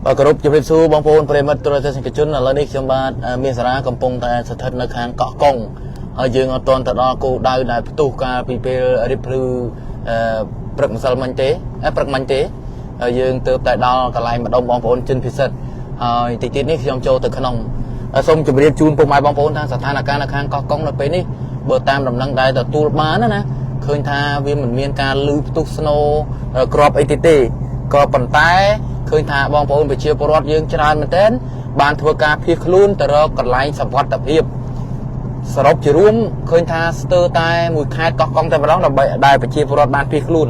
បាទគោរពជម្រាបសួរបងប្អូនប្រិយមិត្តទូរទស្សនិកជនឥឡូវនេះខ្ញុំបាទមានសារ៉ាកំពុងតែស្ថិតនៅខាងកោះកុងហើយយើងអត់ទាន់ទៅដល់គោលដៅដែលផ្ទុះកាលពីពេលរៀបភ្លឺអឺព្រឹកម្សិលមិញទេព្រឹកមិញទេហើយយើងទៅតែដល់កន្លែងម្ដុំបងប្អូនជិនពិសិដ្ឋហើយតិចទៀតនេះខ្ញុំចូលទៅក្នុងសូមជម្រាបជូនពុកម៉ែបងប្អូនថាស្ថានភាពនៅខាងកោះកុងនៅពេលនេះបើតាមដំណឹងដែលទទួលបានណាឃើញថាវាមិនមានការលឺផ្ទុះស្នូក្របអីទៀតទេក៏ប៉ុន្តែឃើញថាបងប្អូនប្រជាពលរដ្ឋយើងច្រើនមែនទែនបានធ្វើការភៀសខ្លួនទៅរកកន្លែងសុវត្ថិភាពសរុបជារួមឃើញថាស្ទើរតែមួយខេត្តកោះកុងតែម្ដងដើម្បីដែលប្រជាពលរដ្ឋបានភៀសខ្លួន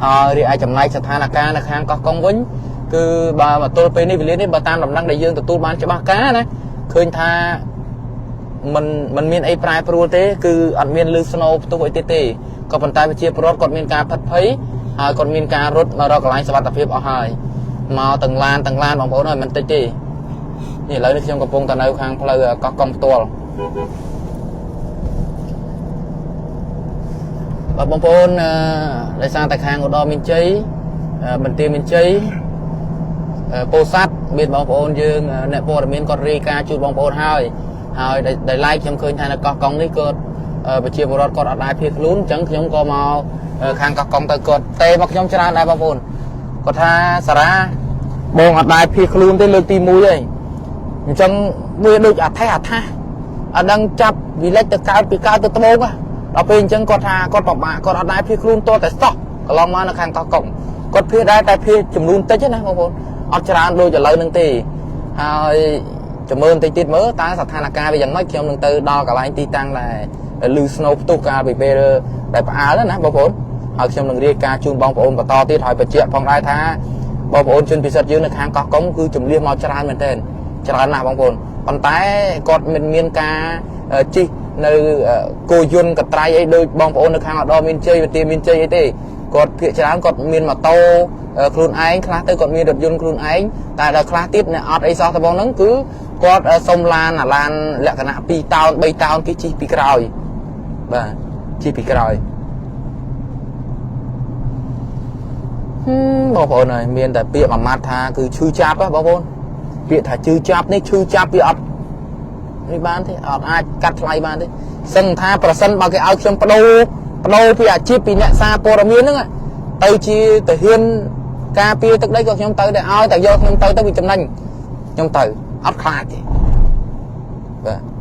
ហើយរីឯចំណែកស្ថានភាពនៅខាងកោះកុងវិញគឺបើមកទល់ពេលនេះវេលានេះបើតាមដំណឹងដែលយើងទទួលបានច្បាស់ការណាឃើញថាមិនមានអីប្រែប្រួលទេគឺអត់មានលឺស្នូផ្ទុះអីទៀតទេក៏ប៉ុន្តែប្រជាពលរដ្ឋគាត់មានការផិតភ័យហើយគាត់មានការរត់មករកកន្លែងសុវត្ថិភាពអស់ហើយមកទាំងឡានទាំងឡានបងប្អូនហើយមិនតិចទេនេះឥឡូវនេះខ្ញុំកំពុងតែនៅខាងផ្លូវកោះកុងផ្ទាល់បាទបងប្អូនដោយសារតែខាងឧត្តរមានជ័យបន្ទាយមានជ័យពោធិ៍សាត់មានបងប្អូនយើងអ្នកព័ត៌មានគាត់រាយការណ៍ជូនបងប្អូនហើយហើយដោយឡែកខ្ញុំឃើញថានៅកោះកុងនេះគាត់ប្រជាពលរដ្ឋគាត់អត់ដែរភៀសខ្លួនអញ្ចឹងខ្ញុំក៏មកខាងកោះកុងទៅគាត់ទេមកខ្ញុំច្រើនដែរបងប្អូនគាត់ថាសារ៉ាបងអត់ដែរភៀសខ្លួនទេលើកទី1ហើយអញ្ចឹងវាដូចអាថេះអាថាសអត់ដឹងចាប់វិលិចទៅកើតពីកើតទៅត្បូងដល់ពេលអញ្ចឹងគាត់ថាគាត់ពិបាកគាត់អត់ដែរភៀសខ្លួនតតែសោះកន្លងមកនៅខាងកោះកុងគាត់ភៀសដែរតែភៀសចំនួនតិចណាបងប្អូនអត់ច្រើនដូចឥឡូវហ្នឹងទេហើយចាំមើលបន្តិចទៀតមើលតើស្ថានភាពវាយ៉ាងម៉េចខ្ញុំនឹងទៅដល់កន្លែងទីតាំងដែលលឺស្នូផ្ទុះកាលពីពេលដែលផ្អើលណាបងប្អូនហើយខ្ញុំនឹងរាយការណ៍ជូនបងប្អូនបន្តទៀតហើយបញ្ជាក់ផងដែរថាបងប្អូនជនពិសិដ្ឋយើងនៅខាងកោះកុងគឺជំលះមកច្រើនមែនទែនច្រើនណាស់បងប្អូនប៉ុន្តែគាត់មិនមានការជិះនៅគោយន្តកត្រៃអីដូចបងប្អូននៅខាងឧត្តរមានជ័យវិទ្យាមានជ័យអីទេគាត់ភាគច្រើនគាត់មានម៉ូតូខ្លួនឯងខ្លះទៅគាត់មានរថយន្តខ្លួនឯងតែដល់ខ្លះទៀតអ្នកអត់អីសោះទៅបងហ្នឹងគឺគាត់សុំឡានអាឡានលក្ខណៈ2តោន3តោនគេជិះពីក្រោយបាទជិះពីក្រោយបងប្អូនហើយមានតែពាក្យមួយម៉ាត់ថាគឺឈឺចាប់ហ៎បងប្អូនពាក្យថាឈឺចាប់នេះឈឺចាប់វាអត់នេះបានទេអត់អាចកាត់ថ្លៃបានទេសឹងថាប្រសិនបើគេឲ្យខ្ញុំបដូរបដូរពីអាជីពពីអ្នកសារព័ត៌មានហ្នឹងទៅជាទាហានការពារទឹកដីក៏ខ្ញុំទៅដែរឲ្យតែយកខ្ញុំទៅទៅវាចំណេញខ្ញុំទៅអត់ខ្លាចទេបាទ។